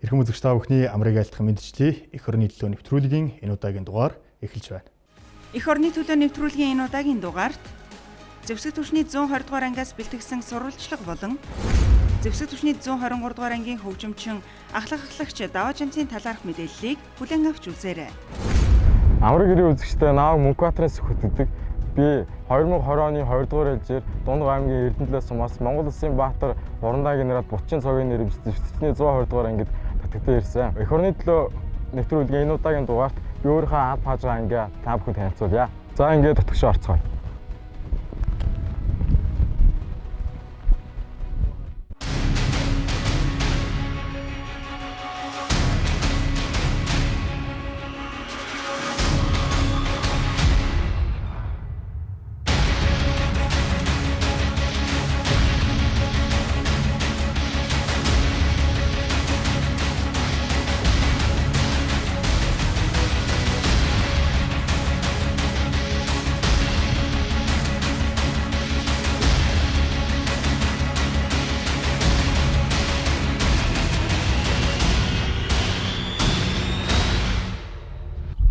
Эрхэм үзэгч та бүхний амрыг айлтган мэдчлээ. Эх орны төлөө нэвтрүүлгийн энэ удаагийн дугаар эхэлж байна. Эх орны төлөө нэвтрүүлгийн энэ удаагийн дугаарт зэвсэг түвшний 120 дугаар ангиас бэлтгэсэн сурвалжлага болон зэвсэг түвшний 123 дугаар ангийн хөгжимчин ахлах ахлагч Даваажамсын талаарх мэдээллийг хүлээн авч үзээрэй. Амрыг гэрээ үзэгчтэй наав Мөнхбаатарын сүхт гэдэг. Би 2020 оны 2 дугаар ээлжээр Дунд аймгийн Эрдэнэлээ сумаас Монгол Улсын Баатар Урандаа генерал Бутчин цогийн нэрэмж зэвсэгчний 120 дугаар ангид татагтан ирсэн. Эх орны төлөө нэвтрүүлгийн энэ удаагийн дугаарт би өөрийнхөө аль пааж байгаа ангиа та бүхэнд танилцуулъя. За ингээд татагшаа орцгоё.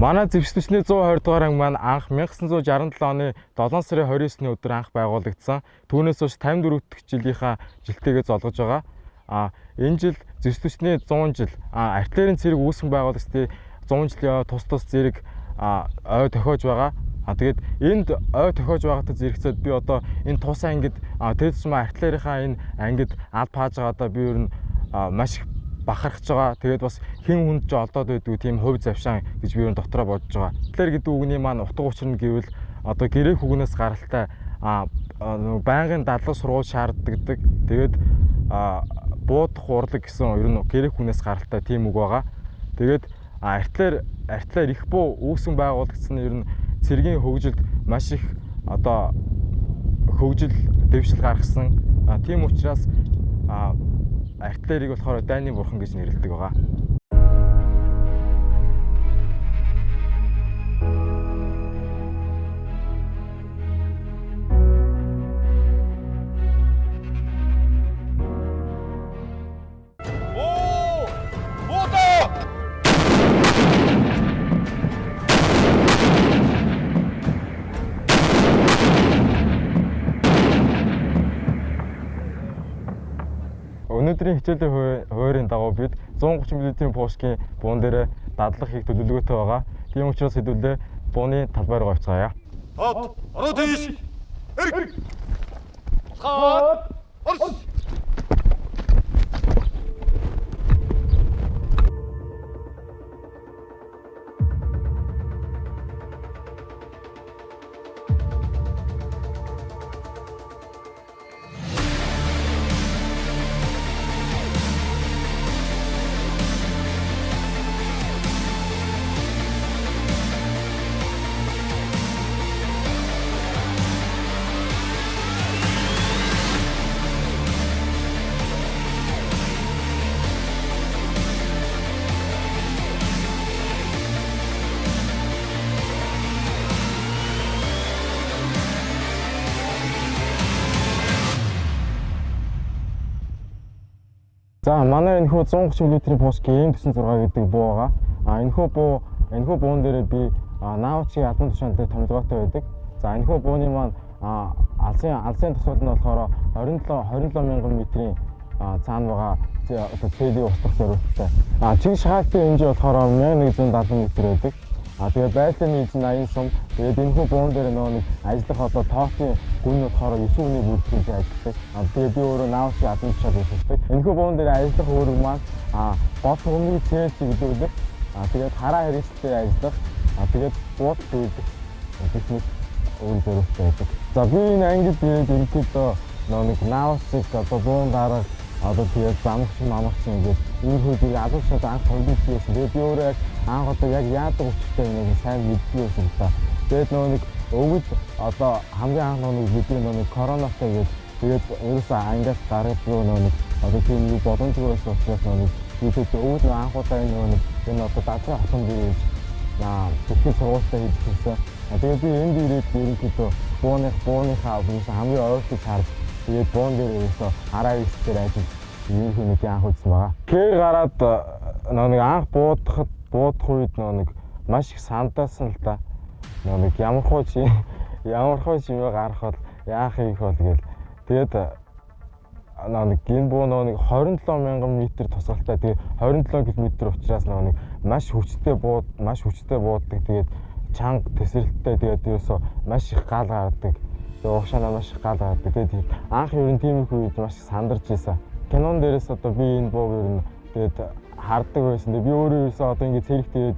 Манай зэвсэгчний 120 дугаар анги маань анх 1967 оны 7 сарын 29-ний өдөр анх байгуулагдсан. Түүнээс хойш 54 дахь жилийнхаа жилтэйгээ золгож байгаа. Энэ жил зэвсэгчний 100 жил артиллерийн цэрэг үүсгэн байгуулагчдын 100 жилийн тус тус зэрэг ой тохиож байгаа. Тэгээд энд ой тохиож байгаатай зэрэгцээд би одоо энэ тус ангид тэр тусмаа артиллерийнхаа энэ ангид аль пааж байгаадаа би ер нь маш их бахархаж байгаа. Тэгээд бас хэн хүнд ч олдоод байдгүй тийм хувь завшаан гэж би юу дотроо бодож байгаа. Артиллери гэдэг үгний маань утга учир нь гэвэл одоо грек үгнээс гаралтай байнгын дадлага сургууль шаарддаг. Тэгээд буудах урлаг гэсэн ер нь грек үгнээс гаралтай тийм үг байгаа. Тэгээд артиллери их буу үүсгэн байгуулагдсан нь ер нь цэргийн хөгжилд маш их одоо хөгжил дэвшил гаргасан. Тийм учраас артиллерийг болохоор дайны бурхан гэж нэрлэдэг байгаа. Өнөөдрийн хичээлийн хуваарийн дагуу бид 130 мм-ийн пушкийн буун дээр дадлах хийх төлөвлөгөөтэй байгаа. Тийм учраас хэдүүлээ бууны талбай руу явцгаая. Топ, ороо тийш. Эрг. Хаад. Орс. За манай энэхүү 130 мм-ийн пушкийн M46 гэдэг буу байгаа. Энэхүү буун дээр би наавчгийн албан тушаалтай томилгоотой байдаг. За энэхүү бууны маань алсын тусгал нь болохоор 27 мянган метрийн цаана байгаа одоо цэлийн устгах зориулттай. Чиг шахаалтын хэмжээ болохоор 1170 м байдаг. Тэгээд байрлалын хэмжээ 80 сум. Тэгээд энэхүү буун дээр нөгөө нэг ажиллах одоо тоотын гүн нь болохоор 9 хүний бүртгэж ажилладаг. Тэгээд би өөрөө наавчгийн албан тушаал үүсгэдэг. Энэхүү буун дээр ажиллах үүрэг маань гол түмний цээл чиглүүлэх, тэгээд хараа хэрэгсэлтэй ажиллах, тэгээд буудал дүүрдэх гэх мэт үүрэг зориулттай байдаг. За би энэ ангид ирээд ерөнхийдөө нөгөө нэг наавчиг одоо буун дарга одоо тэгээд замгч мамгч ингээд иймэрхүү зүйл албан тушаал анх хөргөж байсан. Тэгээд би өөрөө яг анх одоо яг яадаг учиртай юм сайн мэддэг байсан л да. Тэгээд нөгөө нэг өвөд одоо хамгийн анх нөгөө бидний нөгөө нэг коронатай гээд тэгээд ерөөсөө ангиас гаргадгүй нөгөө нэг одоо тийм нэг боломжгүй байсан учраас нөгөө нэг бид өвөд анх удаа энэ нөгөө нэг энэ одоо дадлага хотон дээр ирж зөвхөн сургуультай хийж ирсэн. Тэгээд би энд ирээд ерөнхийдөө бууныхаа хамгийн ойртож харж тэгээд буун дээр ерөөсөө хараа хэрэгсэлээр ажиллаж ерөнхийдөө нэг анх үзсэн байгаа. Тэр гараад Нэг анх буудах үед нэг маш их сандаасан л да. Нэг ямар хуу чимээ гарах бол яах юм бол гээл. Тэгээд нэг энэ буу нэг 27,000 м тусгалтай. Тэгээд 27 км учраас нэг маш хүчтэй бууддаг. Тэгээд чанга тэсрэлттэй. Тэгээд ерөөсөө маш их гал гардаг. Тэгээд угшаанаа маш их гал гардаг. Тэгээд анх ер нь тиймэрхүү үед маш их сандарч ийсэн. Кинон дээрээс одоо би энэ бууг ер нь тэгээд хардаг байсан. Тэгээд би өөрөө ерөөсөө одоо ингээд цэрэгт ирээд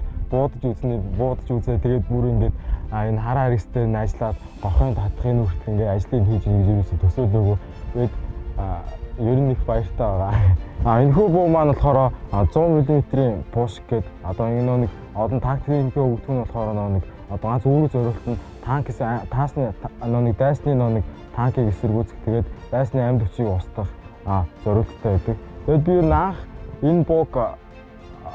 буудаж үзээ. Тэгээд бүр ингээд энэ хараа хэрэгстэй нь ажиллаад гохын татахын хүртэл ингээд ажлыг хийж ингэж ерөөсөө төсөөлөөгүй. Тэгээд ер нь их баяртай байгаа. Энэхүү буу маань болохоор 100 мм-ийн пушк гээд одоо энэ нэг олон тактикийн өгдөг нь болохоор нэг одоо ганц үүрэг зориулт нь танкс таасны нэг дайсны нэг танкийг эсэргүүцэх, тэгээд дайсны амьд хүчийг устгах зориулттай байдаг. Тэгээд би ер нь анх энэ бууг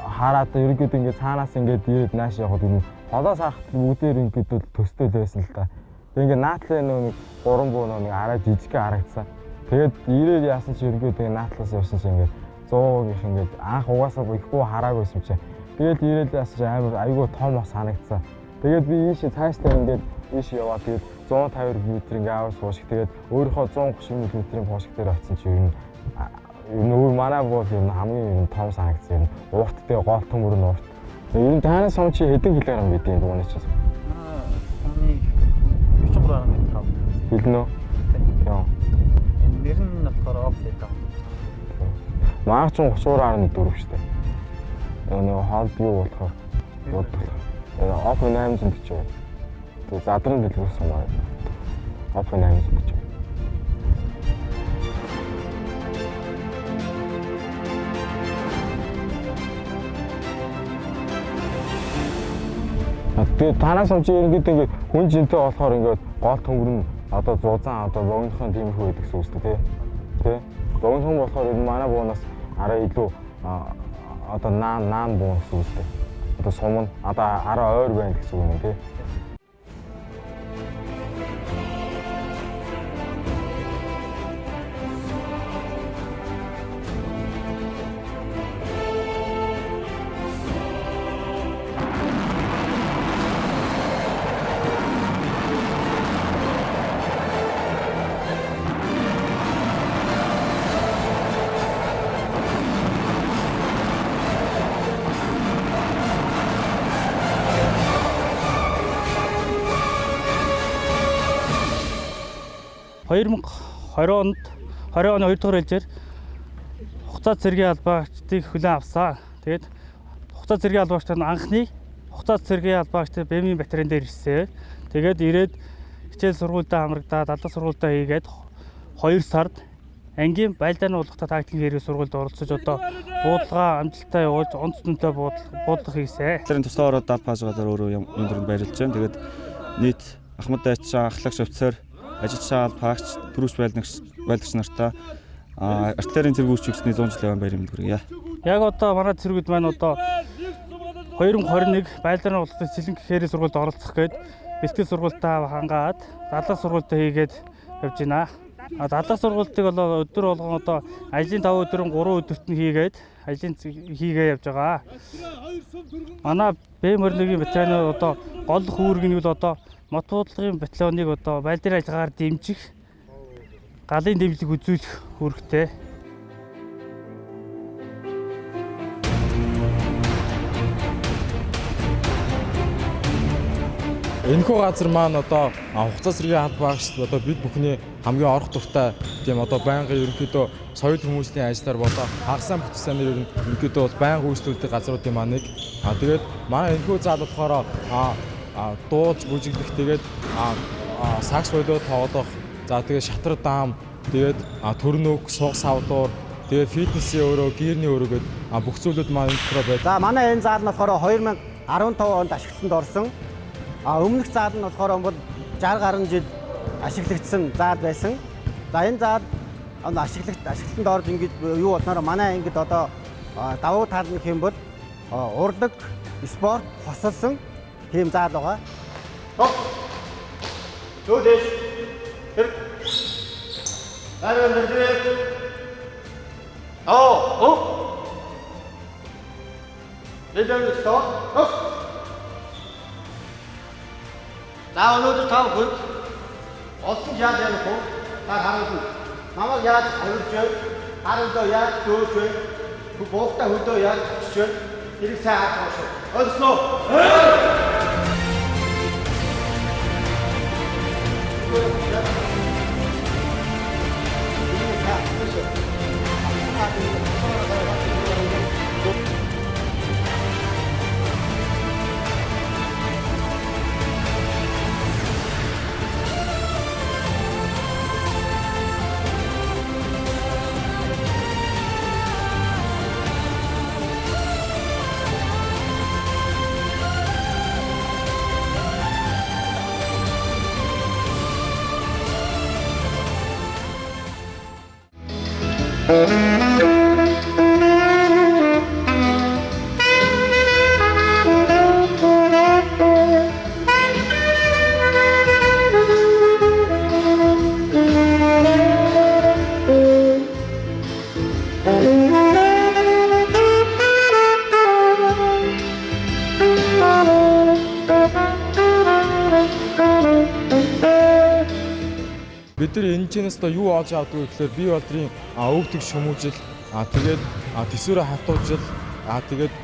хараад ерөнхийдөө ингээд цаанаас ингээд ирээд нааш явахад энэ холоос харахад бүгдээр ингээд төстэй л байсан л та. Тэгээд ингээд наатлын нэг гурван буу нэг арай жижигхэн харагдсан. Тэгээд ирээд яасан чи ерөнхийдөө наатлаас явсан чи ингээд 100-ийнх ингээд анх угаасаа их буу хараагүй юм чи. Тэгээд ирээд яасан чи амар айгүй том бас санагдсан. Тэгээд би ийшээ цаашдаа ингээд ийш яваад тэгээд 150 мм ингээд аав суушиг тэгээд өөрийнхөө 130 мм-ийн пуушиг дээр очсон чи ер нь өөр манай буу ер нь хамгийн ер нь том санагдсан. Ер нь урт тэгээ гол төмөр нь урт. Ер нь танаас сум чи хэдэн килограмм гэдэг юм бууны чинь? Таны 43.5. Хэлнэ үү? Тийм. Нэр нь болохоор Opel. Маа ч 33.4 шүү дээ. Нөгөө хоолд юу болохоор боддог. Opel 840. Тэгээ задран дэлгүүр сумаа. Opel 840. Тэгээ танаас сум чи ерөнхийдөө ингээд хүн жинтэй болохоор ингээд гол төмөр нь одоо зузаан одоо богинохон тиймэрхүү байдаг гэсэн үг шүү дээ, тий? Богинохон болохоор ер нь манай буунаас арай илүү одоо наан буун гэсэн үг шүү дээ. Одоо сум нь одоо арай ойр байна гэсэн үг юм тий. Онд 20 оны 2 дугаар ээлжээр хугацаа цэргийн албаагчдыг хүлээн авсан. Тэгээд хугацаа цэргийн албаагчид нь анхны хугацаа цэргийн албаагчдын БМ-ийн батарейн дээр ирсэн. Тэгээд ирээд хичээл сургуульдаа хамрагдаад алба сургуульдаа хийгээд 2 сард ангийн байлдааны уулгахтай тактикийн хэрэг сургуульд оролцож одоо буудлага амжилттай явуулж онц дүнтэй буудлага хийсэн. Тэр тусдаа ороод 70 паажгаар өөрөө юм дөрөнд байрлаж байна. Тэгээд нийт Ахмад дайчаа, ахлагч офицер, ажилчаа албаагч, түрүүч байлдагч нартаа артиллерийн зэрэг үйлчлэгчний 100 жилийн баярын мэнд хүргье. Яг одоо манай цэргүүд маань одоо 2021 байлдааны уулгахтай цэлэн гэхээрийн сургуульд оролцох гээд бэлтгэл сургуультаа хангаад дадлага сургуультаа хийгээд явж байна. Дадлага сургуультыг бол өдөр болгон одоо ажлын 5 өдрөн 3 өдөрт нь хийгээд ажлын хийгээ явж байгаа. Манай Б-21-ийн батальоны одоо гол хүүрэг нь бол одоо мот буудлагын батальоныг одоо байлдааны ажиллагаагаар дэмжих, галын дэмжлэг үзүүлэх үүрэгтэй. Энэхүү газар маань одоо хугацаа цэргийн албаагч одоо бид бүхний хамгийн орох дуртай тийм одоо байнгын ерөнхийдөө соёл хүмүүжлийн ажлаар болоо хагасаа бүтээсээр ер нь ерөнхийдөө бол байнга үйлчлүүлдэг газруудын маань нэг. Тэгээд манай энэхүү зал болохоор дуулж бүжиглэх, тэгээд сакс болоо тоглох, за тэгээд шатар даам, тэгээд төрнөг, суг савдуур, тэгээд фитнесийн өрөө, гирний өрөө гээд бүх зүйлүүд маань энэ дотор байдаг. За манай энэ зал нь болохоор 2015 онд ашиглалтанд орсон. Өмнөх заал нь болохоор 60 гаруй жил ашиглагдсан заал байсан. За энэ заал ашиглалтанд орж ингэж юу болсноор манай ангид одоо давуу тал нь хэм бол урлаг, спорт хосолсон тийм заал байгаа. Топ. Дөөдөөс. Тэр. Арай дэрдээ. Оо, оо. Лидер стоп. За өнөөдөр та бүхэнд олсон яаж явах вэ? Та харуулна. Намайг яаж авирч вэ? Хар хөлөө яаж дөөж вэ? Буухтай хөлөө яаж авчиж вэ? Тэрийг сайн харах шүү. Ойлгосноо? Бид нар энэ чэнэс одоо юу олж авдаг вэ гэхээр бие болдрын өвдөг шүмүүжил, тэгээд төсөөрөө хатуужил, тэгээд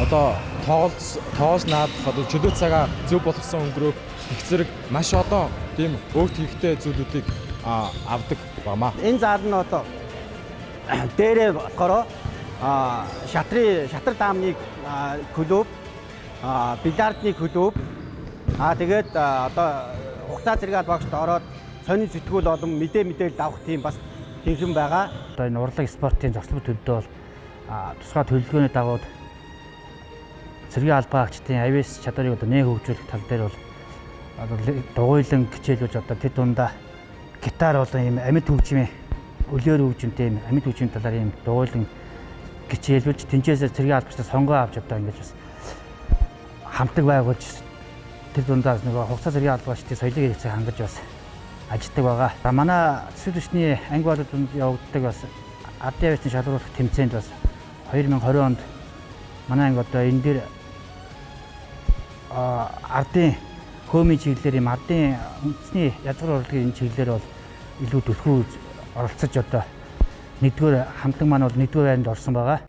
одоо тоолж наадах одоо чөлөө цагаа зөв болгосон өнгөрөөх их зэрэг маш олон тийм өвд хэрэгтэй зүйлүүдийг авдаг бамаа. Энэ зал нь одоо дээрээ болохоор шатар даамны клуб, бильярдны клуб, тэгээд одоо хугацаа зэрэг албаагчд ороод сонин сэтгүүл болон мэдээлэл авах тийм бас тэнхэн байгаа. Одоо энэ урлаг спортын зогсолт төлөвдөө бол тусгай төлөвлөгөөний дагуу цэргийн албаагчдын авиас чадварыг одоо нэн хөгжүүлэх тал дээр бол одоо дугуйлан хичээлүүлж одоо тэд дундаа гитар болон ийм амьд хөгжмийн өлөөр хөгжмөнтэй ийм амьд хөгжмийн талаар ийм дугуйлан хичээлүүлж тэнцээсээ цэргийн албаагчдаа сонгоо авч одоо ингэж бас хамтлаг байгуулж тэр дундаас нөгөө хугацаа зэргийн албаагчдын соёлын хэрэгцээг хангаж бас ажилладаг байгаа. Манай төсөв түвшний анги болоод явагддаг бас ардын авиасны шалруулах тэмцээнд бас 2020 онд манай анги одоо энэ дээр ардын хөөмийн чиглэлээр юм ардын үндэсний язгуур урлагийн энэ чиглэлээр бол илүү түлхүү оролцож одоо нэгдүгээр хамтлаг маань бол нэгдүгээр байранд орсон байгаа.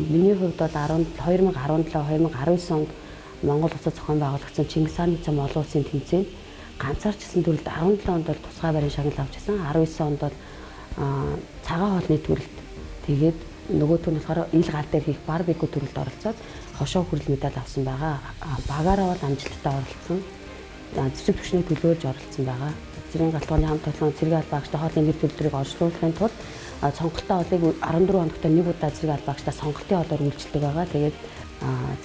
Миний хувьд бол 2017-2019 онд Монгол улсад зохион байгуулагдсан Чингис хааны цом олон улсын тэмцээнд ганцаарчсан төрөлд 17 онд бол тусгай байрын шагнал авч ирсэн. 19 онд бол цагаан хоолны төрөлд тэгээд нөгөөх нь болохоор ил гал дээр хийх барбекю төрөлд оролцоод хошоо хүрэл медаль авсан байгаа. Багаараа бол амжилттай оролцсон. Зэвсэг түвшнийг төлөөлж оролцсон байгаа. Цэргийн галтгооны хамт олон цэргийн албаагчтай хоолны нэр төлбөрийг орчлуулахын тулд сонголтын хоолыг 14 хоногт нэг удаа цэргийн албаагчтай сонголтын хоолоор үйлчилдэг байгаа. Тэгээд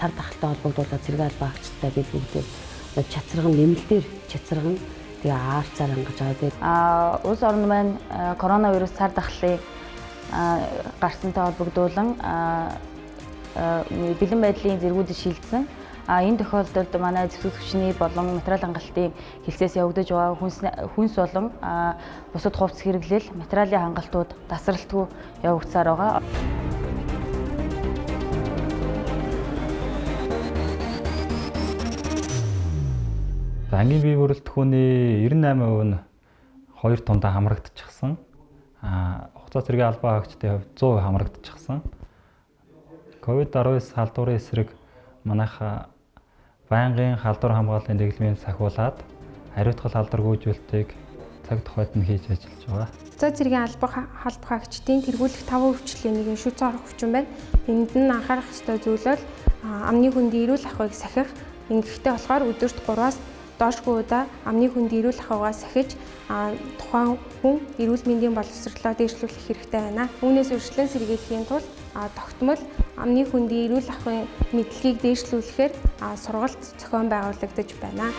цар тахалтай холбогдуулаад цэргийн албаагчтай бид бүгдээ чацраган нэмэлтээр чацраган тэгээ аарцаар хангаж байгаа. Тэгээд улс орн маань коронавирус цар тахлын гарсантай холбогдуулан бэлэн байдлын зэргүүдэд шилжсэн. Энэ тохиолдолд манай зэвсэг түвшний болон материал хангалтын хэлцээс явагдаж байгаа хүнс болон бусад хувцас хэрэглэл, материалын хангалтууд тасралтгүй явагдсаар байгаа. Ангийн бие бүрэлдэхүүний 98% нь 2 тундаа хамрагдчихсан. Хугацаа цэргийн албан хаагчдын хувьд 100% хамрагдчихсан. COVID-19 халдварын эсрэг манайха байнгын халдвар хамгааллын дэглэмийг сахиулаад хариуцгал халдвар гүйжүүлэлтийг цаг тухайд нь хийж ажиллаж байгаа. Хугацаа цэргийн албан хаагчдын тэргүүлэх 5 өвчлөлийн нэгэн шүцэн орох өвчин байна. Энд нь анхаарах ёстой зүйл бол амны хөндийн эрүүл ахуйг сахих, ингэхдээ болохоор өдөрт 3-аас доошгүй удаа амны хүнд эрүүл ахуйгаа сахиж тухайн хүн эрүүл мэндийн боловсролоо дээшлүүлэх хэрэгтэй байна. Үүнээс урьдчилан сэргийлэхийн тулд тогтмол амны хүндийн эрүүл ахуйн мэдлэгийг дээшлүүлэхээр сургалт зохион байгуулагдаж байна.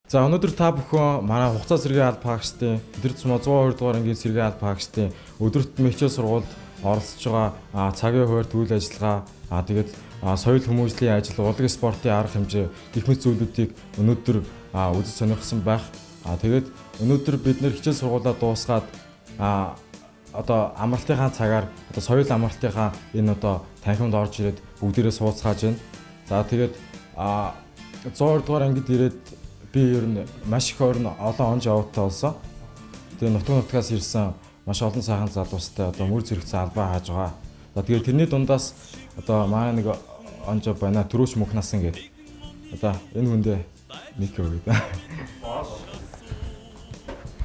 За өнөөдөр та бүхэн манай хугацаа сэргээн алба хаагчдын өдөр тутмаа 120 дугаар ангийн сэргээн алба хаагчдын өдөр тутмын хичээл сургуульд оролцож байгаа цагийн хуваарь үйл ажиллагаа, тэгээд соёл хүмүүжлийн ажил, урлаг спортын арга хэмжээ гэх мэт зүйлүүдийг өнөөдөр үзэж сонирхсан байх. Тэгээд өнөөдөр бид нэр хичээл сургуулаа дуусгаад одоо амралтынхаа цагаар одоо соёл амралтынхаа энэ одоо танхимд орж ирээд бүгдээрээ сууцгааж байна. За тэгээд 120 дугаар ангид ирээд би ер нь маш их орон олон онж явуулттай болсон. Тэгээ нутгаас ирсэн маш олон сайхан залуустай одоо мөр зэрэгцэн албаа хааж байгаа. За тэгээ тэрний дундаас одоо манай нэг онжо байна төрөөч мөнх насан гэдэг. Одоо энэ хүндээ мик өгье.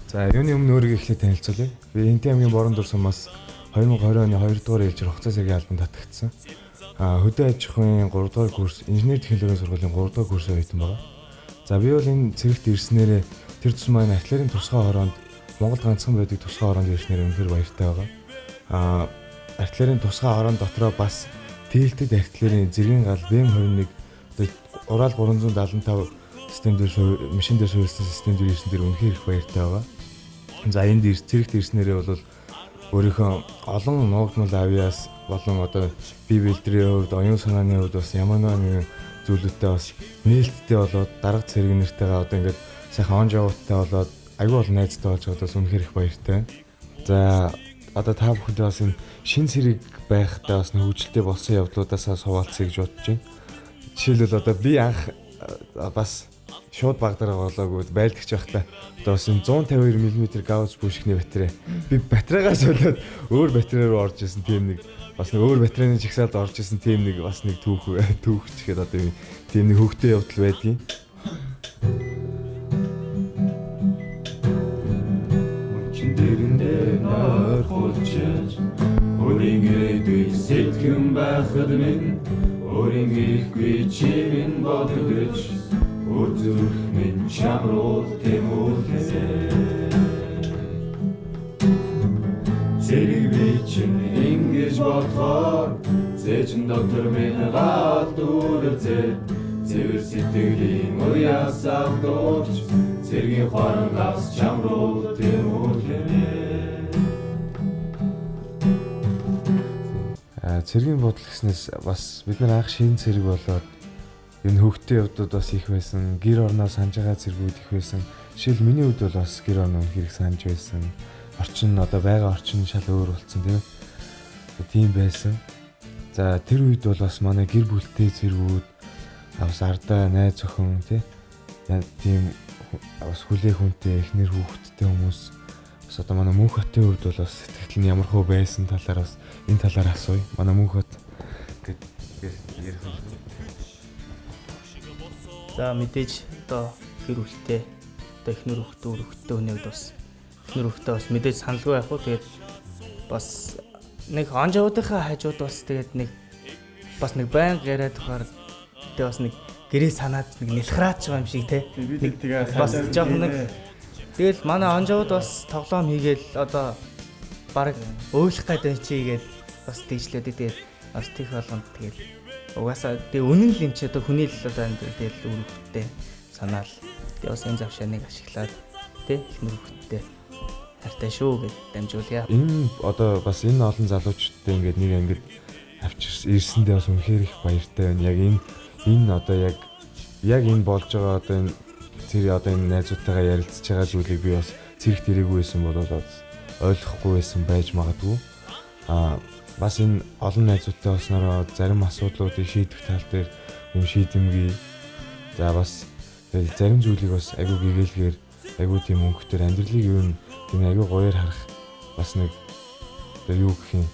За юуны өмнө өөрийгөө эхлээд танилцуулъя. Би Энтийн аймгийн Борон дур сумаас 2020 оны 2 дугаар ээлжээр хугацаа сэргийн албанд татагдсан. Хөдөө аж ахуйн 3 дугаар курс, инженер технологийн сургуулийн 3 дугаар курсын оюутан байгаа. За би бол энэ цэрэгт ирснээрээ тэр тусмаа энэ артиллерийн тусгай хороонд Монгол ганцхан байдаг тусгай хороонд ирснээр үнэхээр баяртай байгаа. Артиллерийн тусгай хорон дотроо бас тээлтэд артиллерийн зэргийн гал БМ-21 одоо Урал 375 систем дээр машин дээр суурилсан систем дээр ирсэн дээр үнэхээр их баяртай байгаа. За энд цэрэгт ирснээрээ бол өөрийнхөө олон нуугдмал авиас болон одоо бие бэлдрийн хувьд, оюун санааны хувьд бас ямар нэгэн зүйлүүдтэй бас нээлттэй болоод дарга цэрэг нэртэйгээ одоо ингээд сайхан он жавуудтай болоод аягүй бол найзтай болж байгаад бас үнэхээр их баяртай байна. За одоо та бүхэндээ бас энэ шин цэрэг байхдаа бас хөгжилтэй болсон явдлуудаасаа суулцъя гэж бодож байна. Жишээлбэл одоо би анх бас шууд багдараа болоогүй байлдагч байхдаа одоо бас энэ 152 мм гаус бүшигний батарей би батарейгаас болоод өөр батарей руу орж исэн тийм нэг бас нэг өөр батарейны жагсаалд орж исэн тийм нэг бас нэг түүх түүх гэхэд одоо тийм нэг хөвгтэй явдал байдгийн. Чин дэрэндээ нойрхуулж өөрийн ирээдүй сэтгэн байхад минь өөрийн ирэхгүй чи минь бодогдож өөр зүрх минь чам руу тэмүүлээ. Цэрэг би чинь ингэж бодохоор зээжин доктор минь гал дүрзээ цэвэр сэтгэлийн уяас авдууч цэргийн хорон гас чам руу тэмүүлээ. Цэргийн бодол гэснээс бас бид нар анх шинэ цэрэг болоод энэ хөвгтэй явдлууд бас их байсан. Гэр орноо санаж байгаа цэргүүд их байсан. Жишээл миний хувьд бол бас гэр орноо үнэхээр их санаж байсан. Орчин одоо байгаа орчин шал өөр болсон тийм ээ. Тийм байсан. За тэр үед бол бас манай гэр бүлтэй цэргүүд бас ардаа найз охин тий тийм бас хүлээх хүнтэй эхнэр хүүхэдтэй хүмүүс бас одоо манай Мөнх хотын хувьд бол бас сэтгэл нь ямар хөө байсан талаар бас энэ талаар асууя. Манай Мөнх хот гэд ярих юм. За мэдээж одоо гэр бүлтэй одоо эхнэр хүүхдээ үр хүүхдтэй хүний хувьд бас эхнэр хүүхдээ бас мэдээж саналгүй байх уу. Тэгээд бас нэг он жавуудынхаа хажууд бас тэгээд нэг бас нэг байнга яриад тухаар тэгээд бас нэг гэрээ санаад нэг нэлхраач байгаа юм шиг те. Бид тэгээ бас жоохон нэг тэгэл манай он жавууд бас тоглоом хийгээл одоо баг уйлах гэдэг чигээл бас тийжлээд тэгээд бас тех болгонд тэгэл угаасаа тэгээ үнэн л юм чи одоо хүний л одоо амьдрал тэгэл үр хөвгтэй санаал тэгээ бас энэ завшааныг ашиглаад тэ эхнэр хөвгтэй хайртай шүү гэд дамжуулъя. Энэ одоо бас энэ олон залуучуудтай ингээд нэг ангид авчирс ирсэндээ бас үнэхээр их баяртай байна. Яг энэ одоо яг энэ болж байгаа одоо энэ тэр одоо энэ найзуудтайгаа ярилцж байгаа зүйлийг би бас цэрэгт ирээгүй байсан бол ойлгохгүй байсан байж магадгүй. Бас энэ олон найзуудтай болсноороо зарим асуудлуудыг шийдэх тал дээр юм шийдэмгий. За бас зарим зүйлийг бас айгүй гэгээлгээр айгүй тийм өнгөтөр амьдралыг юу н тийм айгүй гоёор харах бас нэг одоо юу гэх юм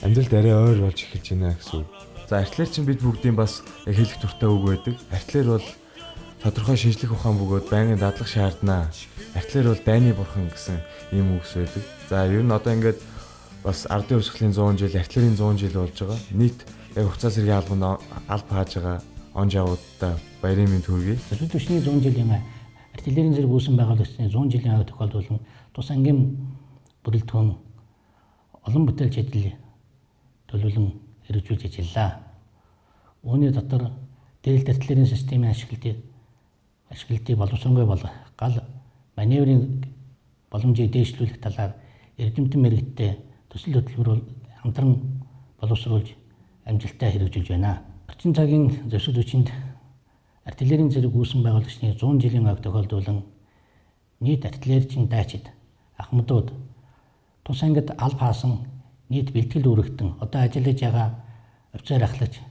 амьдралд арай ойр болж эхэлж байна гэсэн үг. За артиллер чинь бид бүгдийн бас яг хэлэх дуртай үг байдаг. Артиллер бол Тодорхой шинжлэх ухаан бөгөөд байнгын дадлаг шаарднаа. Артиллери бол дайны бурхан гэсэн ийм үгс байдаг. За ер нь одоо ингээд бас ардын хувьсгалын 100 жил, артиллерийн 100 жил болж байгаа. Нийт яг хугацаа сэргийн албанд алба хааж байгаа он жавуудаа баярын мэнд хүргэе. Зэвсэг түвшний 100 жилийн артиллерийн зэрэг үүсэн байгуулагчдын 100 жилийн тохиолдол тус ангийн бүрэлдэхүүн олон бүтээлч ажил төлөвлөн хэрэгжүүлж ажиллаа. Үүний дотор дээлт артиллерийн системийн ашиглалтыг боловсронгүй болгох, гал маневрын боломжийг дээшлүүлэх талаар эрдэмтэн мэрэгтээ төсөл хөтөлбөр хамтран боловсруулж амжилттай хэрэгжүүлж байна. Орчин цагийн зэвсэг хүчинд артиллерийн зэрэг үүсэн байгуулагчдын 100 жилийн ойг тохиолдуулан нийт артиллерийн дайчид, ахмадууд тус ангид алба хаасан нийт бэлтгэл үүрэгтэн одоо ажиллаж байгаа офицер ахлагч,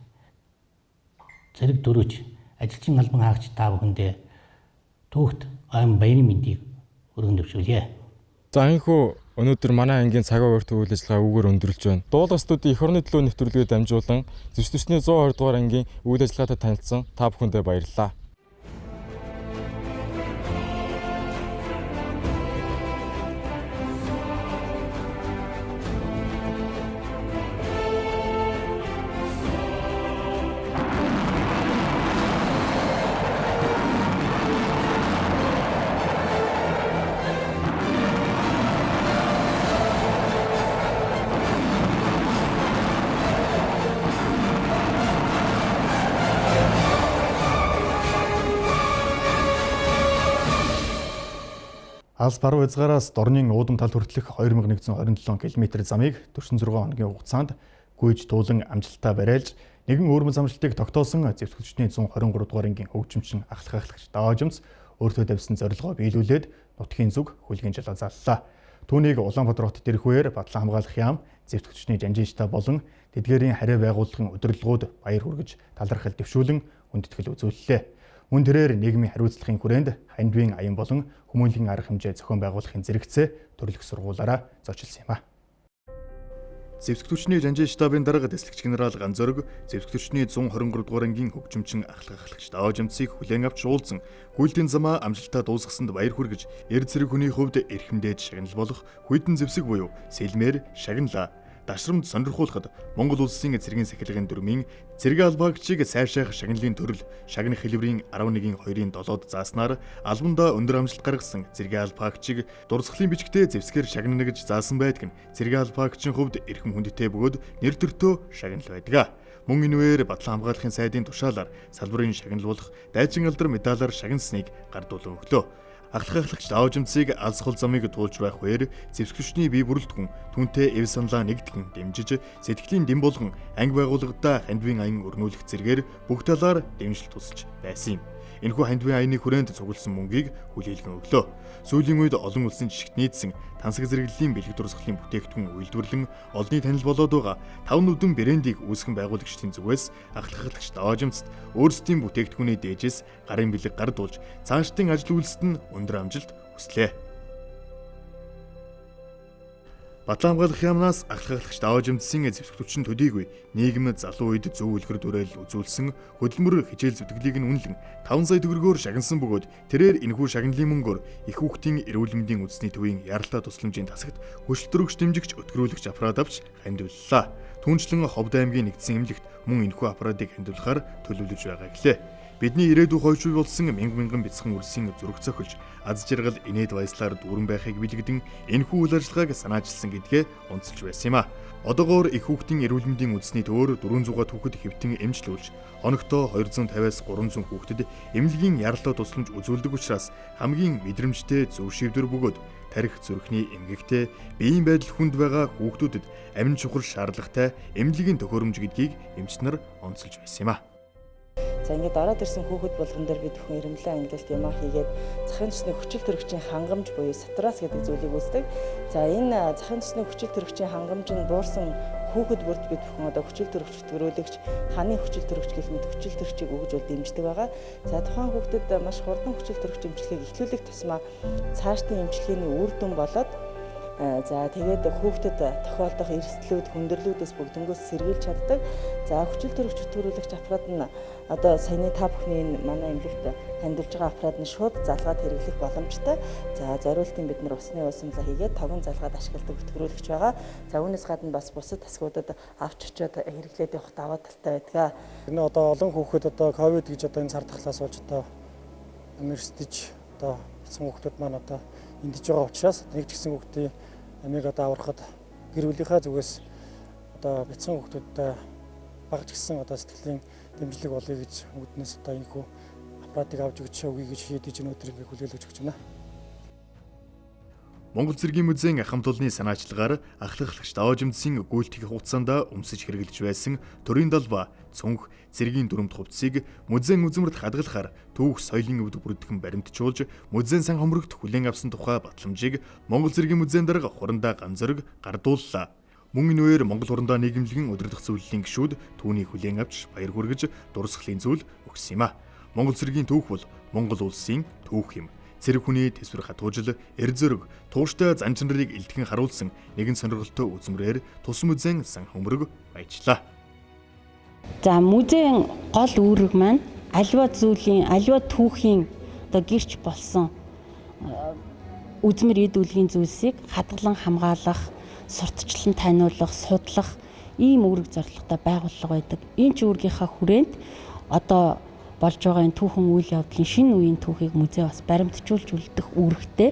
зэрэг дөрвч, ажилчин албан хаагч та бүхэндээ түүхт ойн баярын мэндийг өргөн дэвшүүлье. За энэхүү өнөөдөр манай ангийн цагаан урт үйл ажиллагаа үүгээр өндөрлж байна. Дуулга студийн эх орны төлөө нэвтрүүлгээ дамжуулан зэвсэг түвшний 120 дугаар ангийн үйл ажиллагаатай танилцсан та бүхэндээ баярлалаа. Алс баруун хязгаараас дорнын уудам тал хүртэлх 2127 км замыг 46 хоногийн хугацаанд гүйж туулан амжилттай бариалж нэгэн өөрмөц амжилтыг тогтоосон зэвсэг түвшний 123 дугаар ангийн хөгжимчин ахлах ахлагч Даваажимц өөртөө тавьсан зорилгоо биелүүлээд нутгийн зүг хүлгийн жалаа заллаа. Түүнийг Улаанбаатар хот дэрх үеэр Батлан хамгаалах яам, зэвсэг түвшний жанжин штаб болон тэдгээрийн харей байгууллагын удирдлагууд баяр хүргэж талархал дэвшүүлэн хүндэтгэл үзүүллээ. Мөн тэрээр нийгмийн хариуцлагын хүрээнд хандвийн аян болон хүмүүнлэгийн арга хэмжээ зохион байгуулахын зэрэгцээ төрлөх сургуулаараа зочилсан юм а. Зэвсэг түвшний жанжин штабын дарга дэслэгч генерал Ганзөрг зэвсэг түвшний 123 дугаар ангийн хөгжимчин ахлах ахлагч Даваажимцыг хүлээн авч уулзан гүйлтийн замаа амжилттай дуусгасанд баяр хүргэж эр зэрэг хүний хувьд эрхэмдээд шагнал болох хүйтэн зэвсэг буюу сэлмээр шагналаа. Дашрамд сонирхуулахад Монгол улсын цэргийн сахилгын дүрмийн цэрэг албаагчийг сайшаах шагналын төрөл шагнах хэлбэрийн 11-ийн 2-ын 7-д зааснаар албандаа өндөр амжилт гаргасан цэрэг албаагчийг дурсгалын бичгтээ зэвсгээр шагнана гэж заасан байдаг нь цэрэг албаагчийн хувьд эрхэм хүндтэй бөгөөд нэр төртөө шагнал байдаг. Мөн энүүгээр Батлан хамгаалахын сайдын тушаалаар салбарын шагнал болох дайчин алдар медалаар шагнасныг гардуулан өглөө. Ахлах ахлагч Даваажимцыг алс хол замыг туулж байх үеэр зэвсэг түвшний бие бүрэлдэхүүн түүнтэй эв саналаа нэгтгэн дэмжиж сэтгэлийн дэм болгон анги байгууллагадаа хандвийн аян өрнүүлэх зэргээр бүх талаар дэмжил тусалж байсан юм. Энэхүү хандвийн аяны хүрээнд цугласан мөнгийг хүлээлгэн өглөө. Сүүлийн үед олон улсын жишгт нийцсэн тансаг зэрэглэлийн бэлэг дурсгалын бүтээгдэхүүн үйлдвэрлэн олонний танил болоод байгаа 5 нүдэн брендийг үүсгэн байгуулагчдын зүгээс ахлах ахлагч Даваажимцад өөрсдийн бүтээгдэхүүний дээжээс гарын бэлэг гардуулж цаашдын ажил үйлсэд нь өндөр амжилт хүслээ. Батлан хамгаалах яамнаас ахлах ахлагч Даваажимцын зэвсэг түвшин төдийгүй нийгэм залуу үед зөв үлгэр дуурайл үзүүлсэн хөдөлмөр хичээл зүтгэлийг нь үнэлэн 5 сая төгрөгөөр шагнасан бөгөөд тэрээр энэхүү шагналын мөнгөөр их хүүхдийн эрүүл мэндийн үндэсний төвийн яралтай тусламжийн тасагт хүчил төрөгч дэмжигч өтгөрүүлэгч аппарат авч хандивллаа. Түүнчлэн Ховд аймгийн нэгдсэн эмнэлэгт мөн энэхүү аппаратыг хандивлахаар төлөвлөж байгаа гэлээ. Бидний ирээдүй хойшгүй болсон мянган мянган бяцхан үрсийн зүрх цохилж аз жаргал инээд баяслаар дүүрэн байхыг бэлэгдэн энэхүү үйл ажиллагааг санаачилсан гэдгээ онцолж байсан юм а. Одоогоор их хүүхдийн эрүүл мэндийн үндэсний төвөөр 400 хүүхэд хэвтэн эмчлүүлж хоногтоо 250-аас 300 хүүхдэд эмнэлгийн яралтай тусламж үзүүлдэг учраас хамгийн мэдрэмжтэй зөв шийдвэр бөгөөд тарих зүрхний эмгэгтэй биеийн байдал хүнд байгаа хүүхдүүдэд амин чухал шаардлагатай эмнэлгийн төхөөрөмж гэдгийг эмч нар онцолж байсан юм а. За ингээд ороод ирсэн хүүхэд болгон дээр бид бүхэн эрэмлэн ангилалт юмаа хийгээд захын цусны хүчил төрөгчийн хангамж буюу сатурас гэдэг зүйлийг үүсдэг. За энэ захын цусны хүчил төрөгчийн хангамж нь буурсан хүүхэд бүрд бид бүхэн одоо хүчил төрөгч төрөөлөгч, ханы хүчил төрөгч гэх мэт хүчил төрөгчийг өгж бол дэмждэг байгаа. За тухайн хүүхдэд маш хурдан хүчил төрөгч эмчилгээг эхлүүлэх тусмаа цаашдын эмчилгээний үр дүн болоод За тэгээд хүүхдэд тохиолдох эрсдлүүд, хүндрэлүүдээс бүгднгөөс сэргийлж чаддаг. За хүчил төрөгч чөтгөрүүлэгч аппарат нь одоо саяны та бүхний энэ манай эмнэлэгт хандуулж байгаа аппарат нь шууд залгаад хэрэглэх боломжтой. За зориултын бид нар усны уусамлаа хийгээд тогон залгаад ашигладаг чөтгөрүүлэгч байгаа. За үүнээс гадна бас бусад тасгуудад авч очиод хэрэглээд явах даваа талтай байдаг. Энэ одоо олон хүүхэд одоо ковид гэж одоо энэ цар тахлаас болж одоо амирсдэж одоо эцэн хүүхдүүд маань одоо эндэж байгаа учраас нэг ч гэсэн хүүхдийн амийг одоо аврахад гэр бүлийнхаа зүгээс одоо бяцхан хүүхдүүдтэй бага ч гэсэн одоо сэтгэлийн дэмжлэг болъё гэж үүднээс одоо энэхүү аппаратыг авч өгч өгье гэж шийдэж өнөөдөр би хүлээлгэж өгч байна. Монгол цэргийн музейн ахамтулны санаачлагаар ахлагч Даваажимдсын гүйлтгэх хугацаанд өмсөж хэрэглэж байсан төрийн далба, цүнх, цэргийн дүрмт хувцсыг музейн үзмэрт хадгалахаар түүх соёлын өвдөг бүрдхэн баримтжуулж музейн сан хомрогт хүлээн авсан тухай батламжийг Монгол цэргийн музейн дарга Хурандаа Ганзөрг гардууллаа. Мөн энэ үеэр Монгол хурандаа нийгэмлэгийн удирдах зөвлөлийн гишүүд түүнийг хүлээн авч баяр хүргэж дурсгалын зүйл өгсөн юм а. Монгол цэргийн түүх бол Монгол улсын түүх юм. Цэрэг хүний тэсвэр хатуужил, эр зөрөг, тууштай зан чанарыг илтгэн харуулсан нэгэн сонирхолтой үзмрээр тус музейн сан хөмрөг баяжлаа. За музейн гол үүрэг маань аливаа зүйлийн, аливаа түүхийн одоо гэрч болсон үзмэр эд үлгийн зүйлсийг хадгалан хамгаалах, сурталчлан таниулах, судлах ийм үүрэг зорилготой байгууллага байдаг. Энэ ч үүргийнхаа хүрээнд одоо болж байгаа энэ түүхэн үйл явдлын шинэ үеийн түүхийг музей бас баримтжуулж үлдэх үүрэгтэй.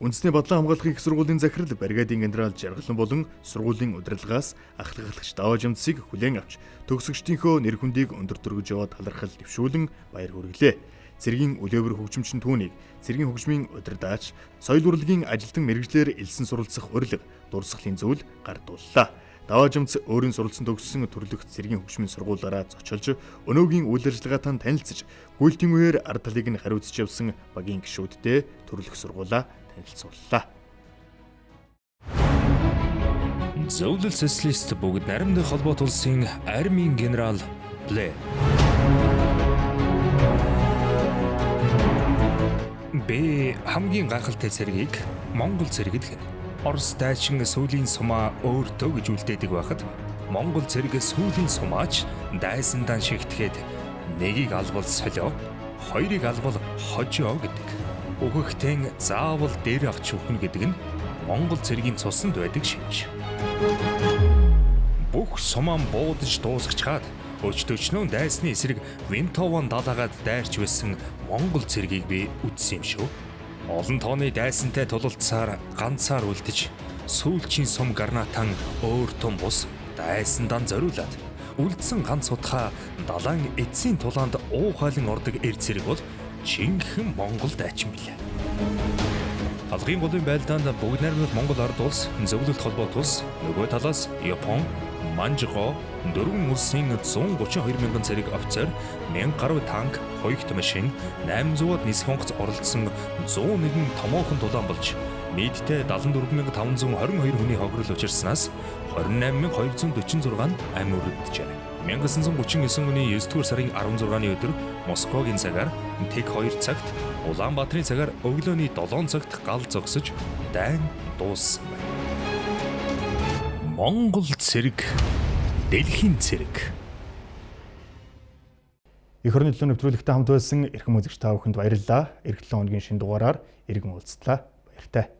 Үндэсний Бадлан хамгаалахын их сургуулийн захирал бригадын генерал Жаргалан болон сургуулийн удирдлагаас ахлагч Даваажимдсыг хүлээн авч төгсөгчдийнхөө нэр хүндийг өндөр төргөж яваа талархал дэвшүүлэн баяр хүргэлээ. Цэргийн үлээвэр хөгжимчин түүнийг цэргийн хөгжмийн удирдаач, соёл урлагийн ажилтан мэргэжлээр элсэн суралцах урилга, дурсгалын зүйл гардууллаа. Даваажимц өөрийн суралцсан төгссөн төрлөх цэргийн хөгжмийн сургуулиараа зочилж өнөөгийн үйл ажиллагаатай танилцж гүйлтийн үеэр ард талыг нь хариуцж явсан багийн гишүүдтэй төрлөх сургуулаа танилцууллаа. Зөвлөл социалист бүгд наримдах холбоот улсын армийн генерал Блэ. Б хамгийн гайхалтай цэргийг Монгол цэрэг гэнэ. Орос дайчин сүүлийн сумаа өөртөө гэж үлдээдэг байхад Монгол цэрэг сүүлийн сумаач дайсандаан шигтгэхэд нэгийг албал солио, хоёрыг албал хожоо гэдэг. Өгөхтэн заавал дээр авч өгнө гэдэг нь Монгол цэргийн цуснд байдаг шинж. Бүх сумаан буудаж дуусгачаад өчтөчнөө дайсны эсрэг Винтовон далаагаад дайрч байсан Монгол цэргийг би үзсэн юм шүү. Олон тооны дайсантай тулалдсаар ганцаар үлдэж сүүлчийн сум гранатан өөр том бус дайсандан зориулаад үлдсэн ганц утгаа далайн эцсийн тулаанд уу хайлан ордог эр цэрэг бол жинхэнэ Монгол дайчин билээ. Алгын голын байлдаанд бүгд найрамдах Монгол ард улс, зөвлөлт холбоот улс, нөгөө талаас Япон, Манжго дөрвөн улсын 132 мянган цэрэг офицер, 1000 гаруй танк, 2 машин, 800-аад нисэх онгоц оролцсон 101 томоохон тулаан болж нийтдээ 74522 хүний хогрол учирснаас 28246 нь амь өрөгдөжээ. 1939 оны 9-р сарын 16-ны өдөр Москвагийн цагаар тэг 2 цагт, Улаанбаатарын цагаар өглөөний 7 цагт гал зогсож дайн дууссан байна. Монгол цэрэг, дэлхийн цэрэг. Эх орны төлөө нэвтрүүлэгтэй хамт байсан эрхэм үзэгч та бүхэнд баярлалаа. Эх 7 хоногийн шинэ дугаараар иргэн уулзлаа. Баяртай.